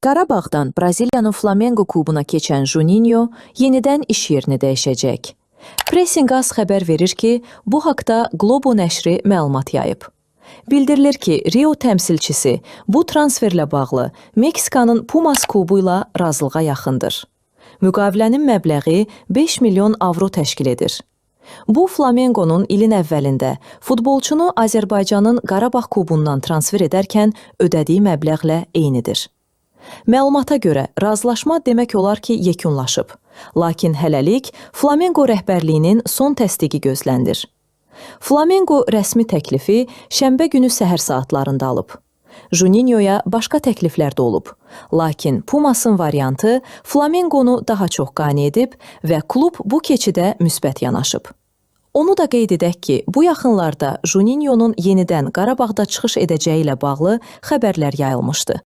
Qarabağdan Braziliyanın Flamengo klubuna keçən Juninho yenidən iş yerini dəyişəcək. Pressing Az xəbər verir ki, bu haqda Globo nəşri məlumat yayıb. Bildirilir ki, Rio təmsilçisi bu transferlə bağlı Meksikanın Pumas klubu ilə razılığa yaxındır. Müqavilənin məbləği 5 milyon avro təşkil edir. Bu Flamengo'nun ilin əvvəlində futbolçunu Azərbaycanın Qarabağ klubundan transfer edərkən ödədiyi məbləğlə eynidir. Məlumata görə razılaşma demək olar ki, yekunlaşıb. Lakin hələlik Flamengo rəhbərliyinin son təsdiqi gözlənilir. Flamengo rəsmi təklifi şənbə günü səhər saatlarında alıb. Juninhoya başqa təkliflər də olub. Lakin Pumasın variantı Flamengonu daha çox qane edib və klub bu keçidə müsbət yanaşıb. Onu da qeyd edək ki, bu yaxınlarda Juninho'nun yenidən Qarabağda çıxış edəcəyi ilə bağlı xəbərlər yayılmışdı.